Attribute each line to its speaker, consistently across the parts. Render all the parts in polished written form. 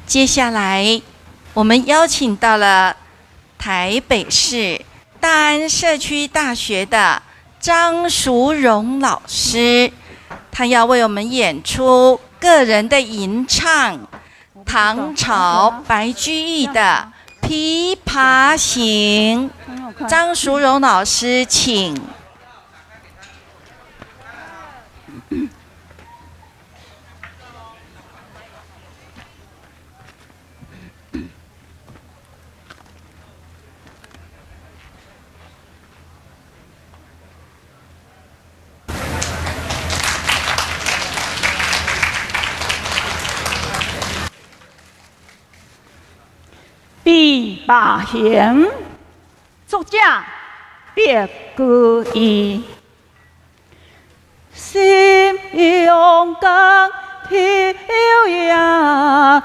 Speaker 1: 接下來，我們邀請到了台北市大安社區大學的張淑榮老師，他要為我們演出個人的吟唱唐朝白居易的《琵琶行》。張淑榮老師，請。
Speaker 2: 《琵琶行》作者白居易。心用江头夜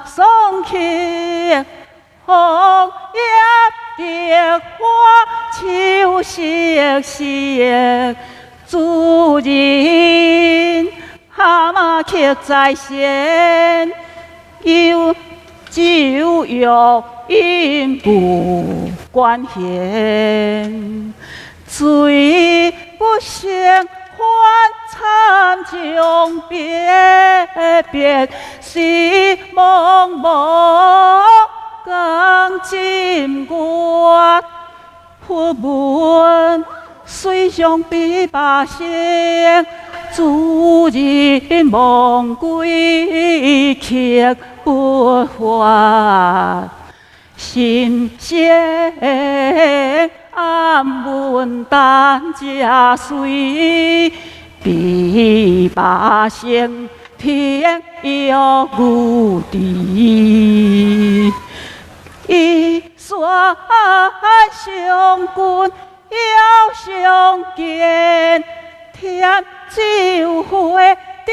Speaker 2: 送客，红叶蝶花秋瑟瑟。主人蛤蟆曲在弦，有酒欲饮不管弦。醉不成欢惨将别别，是茫茫江浸月。忽闻水上琵琶声，主人忘归客不还。心声暗问等这随，琵琶声停又无知。一山相君遥相见，添酒会竹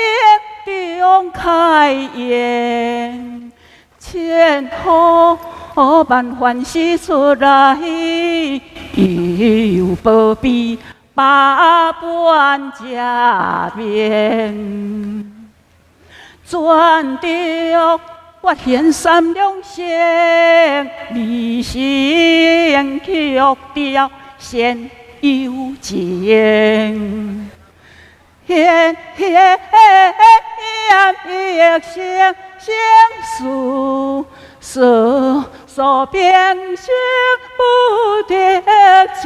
Speaker 2: 中开言。千呼万唤始出来，又不必百般加勉。转着八弦三两声，美声曲调弦有情。弦弦一声声诉诉诉平生不得志。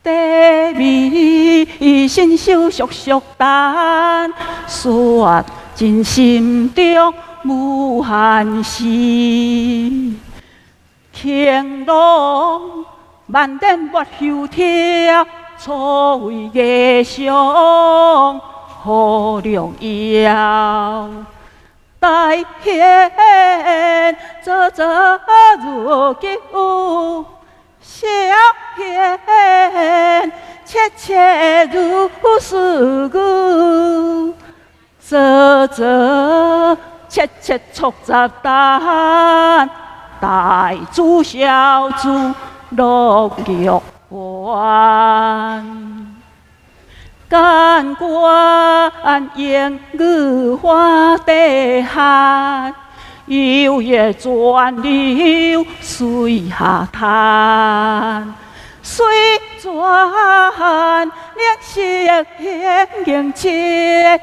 Speaker 2: 低眉信手速速弹，说尽心中无限事。乾隆万典抹休帖，错位艺上好良药。大弦做做如旧，小弦切切如丝牛。做做切切错十担，大珠小珠落玉环。甘愿烟雨花底下，幽夜转流水下潭。水转绿色形节，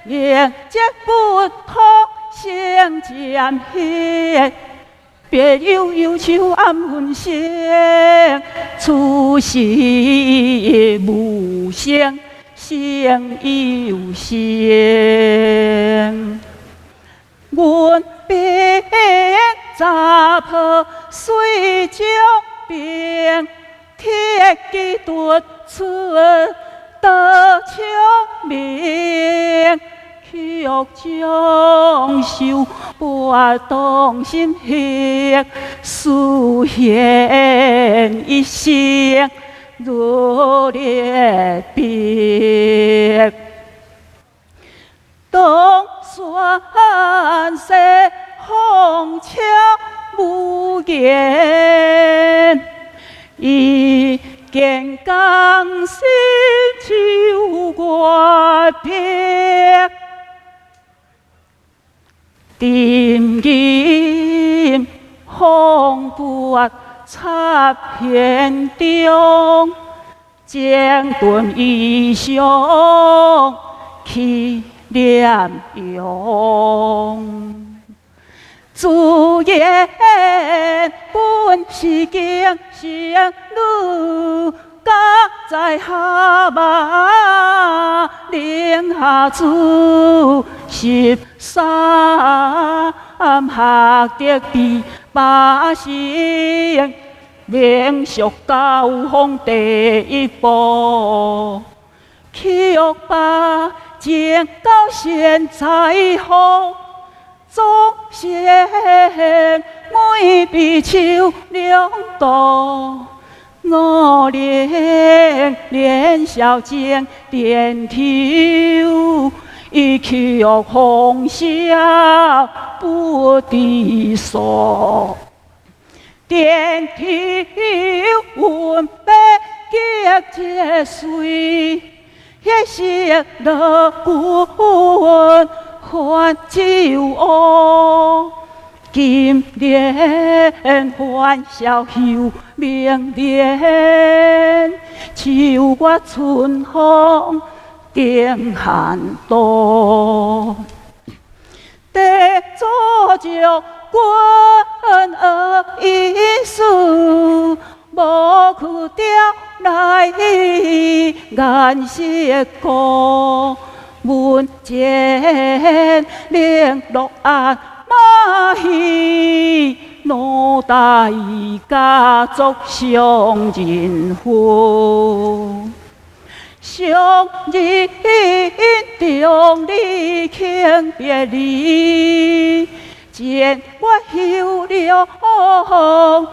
Speaker 2: 形节不通成渐黑。别悠悠秋暗云声，此时无声胜有声。阮兵查破水中冰，铁骑突出刀枪鸣。曲中秀拨动心弦，思弦一声如裂冰。东山西风悄无言，一见江心秋月碧。沉吟風拂插弦中，整頓衣裳去念容。自言本是敬神女，家在蛤蟆嶺下住，13學得第八成，名屬九方第一部。曲罷情到現在好，總嫌每比秋兩度。五年年少情點頭，一曲風簫不知所。點頭阮欲激這水，彼時樂君還酒烏。金蓮歡笑休明蓮，秋月春風定寒度。地祖將君學醫術，無去調來顏色顧。門前零落鞍馬戲，腦袋家族上人夫。上人中離輕別離，見我休了莫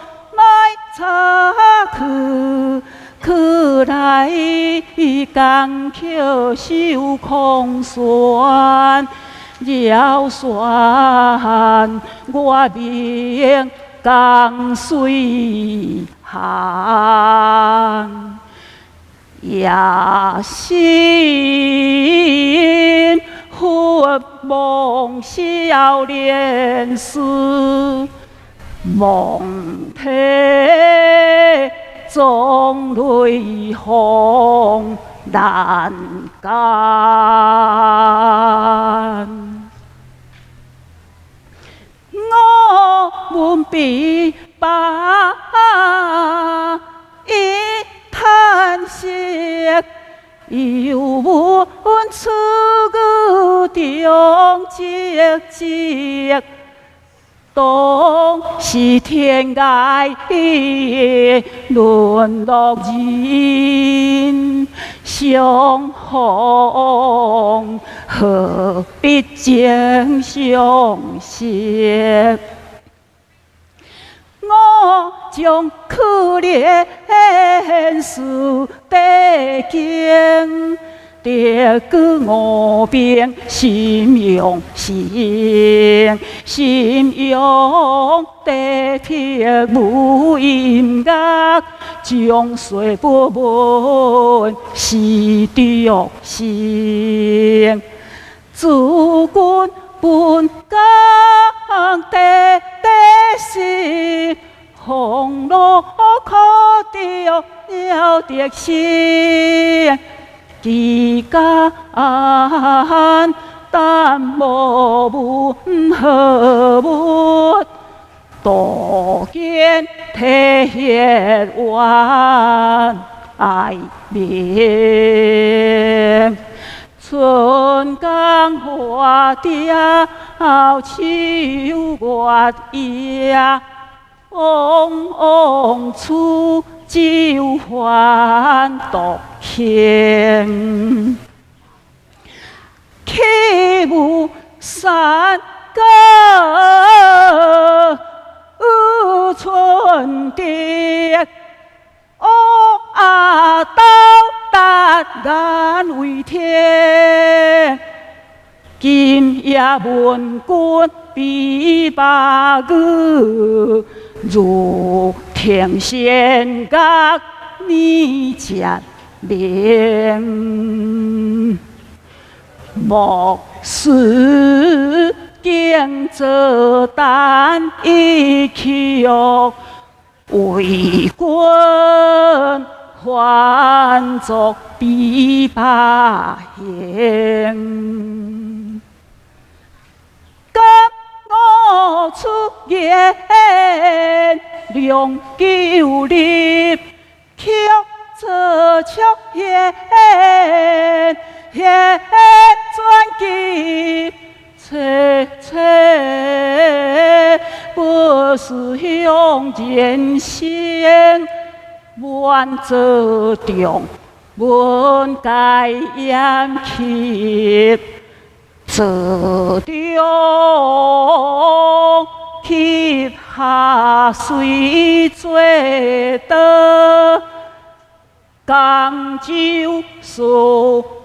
Speaker 2: 插去，去來江橋守空船，繞船我明江水寒。也是佛望少年時，望體總雷鋒難干。我文筆把一嘆息，又聞出語中寂寂，當是天涯淪落人，相逢何必曾相識？我將可憐事地經，得過五遍心用心，心用地撇無音樂，將說不聞是著心，自君本江地地心，風露可得了得心，期間但無問何物，多見體現願愛民。春江花凋秋月夜，往往處酒歡獨行。豈無山閣春蝶？烏鴉斗達難為天。今夜聞君琵琶語，如聽弦樂年漸明。莫使敬坐等一曲，為君還作琵琶行。感我出言良久立，曲做曲言言轉記，切切不是向人生，願做中文該厭棄，做中泣下水做刀，江州司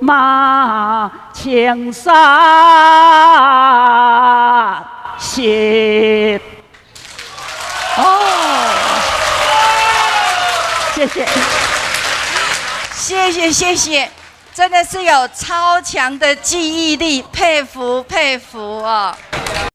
Speaker 2: 馬青衫濕。哦，謝謝，
Speaker 1: 謝謝謝謝，真的是有超強的記憶力，佩服佩服哦。